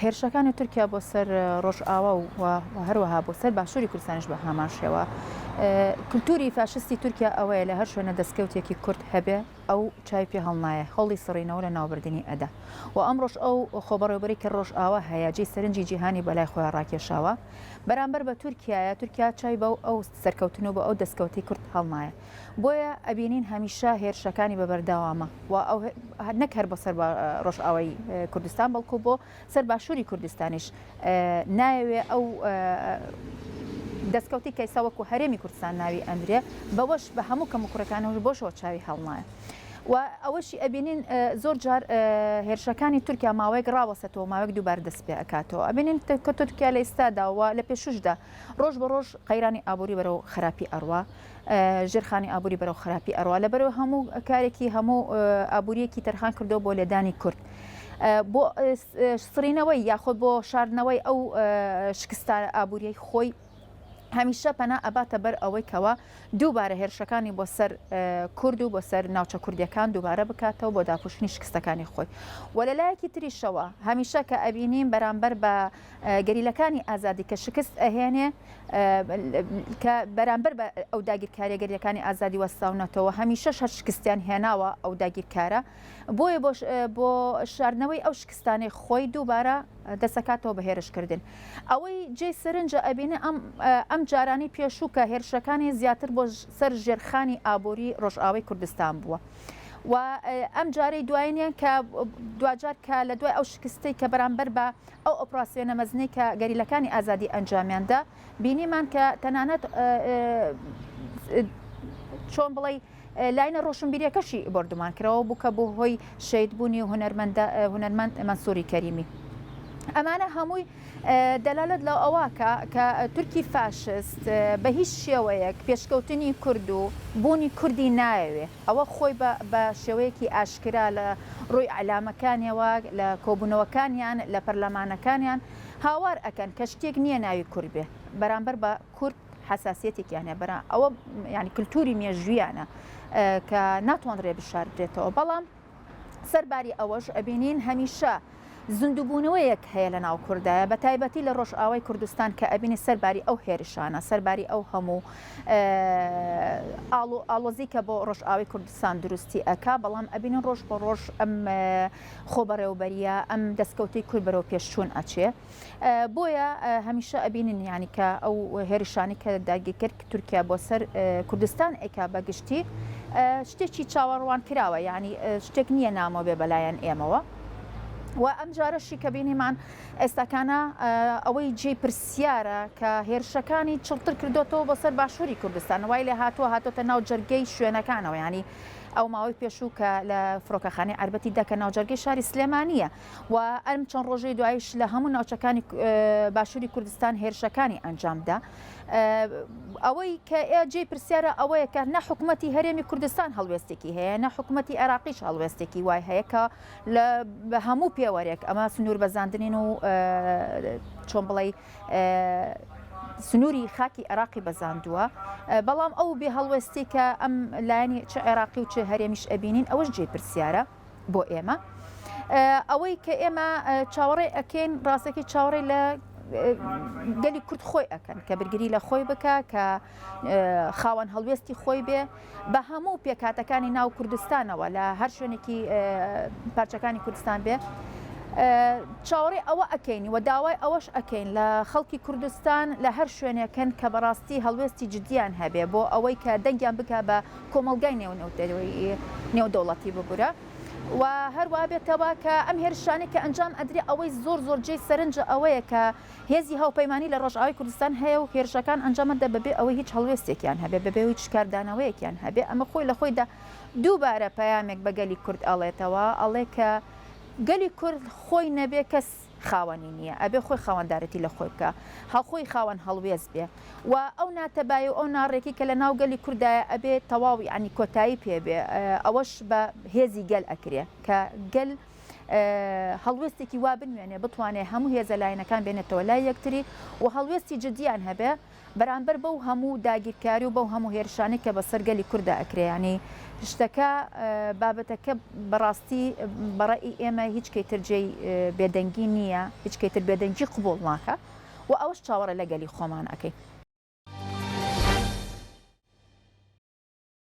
هێرشەکانی تورکیا بۆ سەر ڕۆژئاوا و هەروەها بۆ سەر باشووری کوردستانیش بە هەمان شێوە. کلتوری فاشستی تورکیا ئەوەیە لە هەر شوێنە دەستکەوتێکی کورد هەبێ ئەو چاوی پێ هەڵنایە هەوڵی سڕینەوە لە ناوبردنی ئەدا و ئەمڕۆش ئەو خۆبەڕێوبەری کە ڕۆژئاوا هەیە جێی سەرنجی جیهانی بەلای خۆیان ڕاکێشاوە بەرامبەر بە تورکیایە تورکیا چاوی بەو ئەو سەرکەوتن و بە ئەو دەستکەوتی کورد هەڵنایە بۆیە ئەبینین هەمیشە هێرشەکانی بە بەردەوامە و ئەو نەک هەر بۆ سەر ڕۆژئاوای کوردستان بەڵکو بۆ سەر باشووری کوردستانیش نایەوێ ئەو دەستکەوتی کە ئێستا وەکو هەرێمی کوردستان ناوی ئەندرێ بەوەش بە هەموو کەم و کوڕەکانەوە بۆشەوە چاوی هەڵنایە. و ئەوەشی ئەبینین زۆر جار هێرشەکانی تورکیا ماوەیەک ڕاوەسێتەوە ماوەیەک دووبارە دەست پێ ئەکاتەوە ئەبینین کە تورکیا لە ئێستادا و لە پێشوشدا ڕۆژ بە ڕۆژ قەیرانی ئابووری بەرەو خراپی ئەڕوا ژێرخانی ئابووری بەرەو خراپی ئەڕوا لەبەرەوە هەموو کارێکی هەموو ئابووریەکی تەرخان کردەوە بۆ لێدانی کورد بۆ سڕینەوەی یاخود بۆ شاردنەوەی ئەو شکستە ئابووریەی خۆی هەمیشە پەنا ئەباتە بەر ئەوەی کەوا دووبارە هێرشەکانی بۆ سەر کورد و بۆ سەر ناوچە کوردیەکان دووبارە بکاتەوە بۆ داپۆشینی شکستەکانی خۆی و لە لایەکی تریشەوە هەمیشە کە ئەبینین بەرامبەر بە گەریلەکانی ئازادی کە شکست ئەهێنێ کە بەرامبەر بە ئەو داگیرکاریە گەریلەکانی ئازادی وەستاونەتەوە هەمیشەش هەر شکستیان هێناوە ئەو داگیرکارە بۆیە بۆ شاردنەوەی ئەو شکستانەی خۆی دووبارە دەستەکاتەوە بە هێرشکردن. ئەوەی جێی سەرنجە ئەبینێ ئەم ئەم جارانەی پێشوو کە هێرشەکانی زیاتر بۆ سەر ژێرخانی ئابووری ڕۆژئاوای کوردستان بووە و ئەم جارەی دوایینیان کە دواجار کە لە دوای ئەو شکستەی کە بەرامبەر بە ئەو ئۆپراسیۆنە مەزنەی کە گەریلەکانی ئازادی ئەنجامیان دا بینیمان کە تەنانەت چۆن بڵێی لاینە ڕۆشنبیریەکەشی بۆردومان کراوە بوو کە بوو هۆی شەهید بوونی هونەرمەندە هونەرمەند مەنسوری کەریمی. ئەمانە هەمووی دەلالەت لە ئەوە کە کە تورکی فاشست بە هیچ شێوەیەک پێشکەوتنی کورد و بوونی کوردی نایەوێ. ئەوە خۆی بە بە شێوەیەکی ئاشکرا لە ڕووی ئیعلامەکانیەوە لە کۆبوونەوەکانیان لە پەرلەمانەکانیان هاوار ئەکەن کە شتێک نییە ناوی کورد بێ بەرامبەر بە کورد حەساسیەتێکیان هەیە بەرا ئەوە یانی کلتوری مێژوویانە کە ناتوانرێ بشاردرێتەوە بەڵام سەرباری ئەوەش ئەبینین هەمیشە زیندووبوونەوەیەک هەیە لە ناو کوردایە بە تایبەتی لە ڕۆژئاوای کوردستان کە ئەبینی سەرباری ئەو هێرشانە سەرباری ئەو هەموو ئاڵۆ ئاڵۆزی کە بۆ ڕۆژئاوای کوردستان دروستی ئەکا بەڵام ئەبینین ڕۆژ بە ڕۆژ ئەم خۆبەڕێوبەریە ئەم دەستکەوتەی کورد بەرەو پێشچوون ئەچێ. بۆیە هەمیشە ئەبینین یانی کە ئەو هێرشانەی کە داگیرکەر تورکیا بۆ سەر کوردستان ئەیکا بە گشتی شتێکی چاوەڕوان کراوە یانی شتێک نییە نامۆ بێ بەلایەن ئێمەوە و ئەم جارەشی کە بینیمان ئێستاکانە ئەوەی جێی پرسیارە کە هێرشەکانی چڕتر کردوتەوە بۆ سەر باشووری کوردستان وای لێ هاتووە هاتۆتە ناو جەرگەی شوێنەکانەوە ینی ئەو ماوەی پێشوو کە لە فڕۆکەخانەی عەربەتی دا کە ناوجەرگەی شاری سلێمانییە و ئەم چەند ڕۆژەی دوایش لە هەموو ناوچەکانی باشووری کوردستان هێرشەکانی ئەنجامدا. ئەوەی کە جێی پرسیارە ئەوەیە کە نە حکوومەتی هەرێمی کوردستان هەڵوێستێکی هەیە نە حکوومەتی عێراقیش هەڵوێستێکی وای هەیە کە لە هەموو پێوەرێک ئەمە سنوور بەزاندنین و چۆن بڵێ سنووری خاکی عێراقی بەزاندووە بەڵام ئەو بێ هەڵوێستی کە ئەم لایەنی چ عێراقی و چ هەرێمیش ئەبینین ئەوەش جێی پرسیارە. بۆ ئێمە. ئەوەی کە ئێمە چاوەڕێ ئەکەین ڕاستەکەی چاوەڕێ لە گەلی کورد خۆی ئەکەن کە برگری لە خۆی بکە کە خاوەن هەڵوێستی خۆی بێ بە هەموو پێکاتەکانی ناو کوردستانەوە لە هەر شوێنێکی پارچەکانی کوردستان بێ. چاوەڕێ ئەوە ئەکەین و داوای ئەوەش ئەکەین لە خەڵکی کوردستان لە هەر شوێنێکن کە بەڕاستی هەڵوێستی جدیان هەبێ بۆ ئەوەی کە دەنگیان بکە بە کۆمەڵگای نێودەوڵەتی ببورە و هەروا بێتەوە کە ئەم هێرشانەی کە ئەنجام ئەدرێ ئەوەی زۆر زۆر جێی سەرنجە ئەوەیە کە هێزی هاوپەیمانی لە ڕۆژئاوای کوردستان هەیە و هێرشەکان ئەنجام ئەدە بەبێ ئەوەی هیچ هەڵوێستێکیان هەبێ بەبێ هیچ کاردانەوەیەکیان هەبێ ئەمە خۆی لە خۆیدا دووبارە پەیامێک بە گەلی کورد ئەڵێتەوە ئەڵێ کە گەلی کورد خۆی نەبێ کەس خاوەنی نییە ئەبێ خۆی خاوەندارێتی لە خۆی بکا هەڵخۆی خاوەن هەڵوێست بێ و ئەو ناتەبایی و ئەو ناڕێکی کە لە ناو گەلی کوردایە ئەبێ تەواو یانی کۆتایی پێ بێ ئەوەش بە هێزی گەل ئەکرێ کە گەل. هەڵوێستێکی وا بنوێنێ بتوانێ هەموو هێزە لایەنەکان بێنێتەوە لای یەکتری و هەڵوێستی جدیان هەبێ بەرامبەر بەو هەموو داگیرکاری و بەو هەموو هێرشانەی کە بەسەر گەلی کوردا ئەکرێ یانی شتەکە بابەتەکە بەڕاستی بەڕەئی ئێمە هیچ کەی تر جێی بێدەنگی نییە هیچ کەی تر بێدەنگی قبوڵ ناکا و ئەوەش چاوەڕێ لە گەلی خۆمان ئەکەین.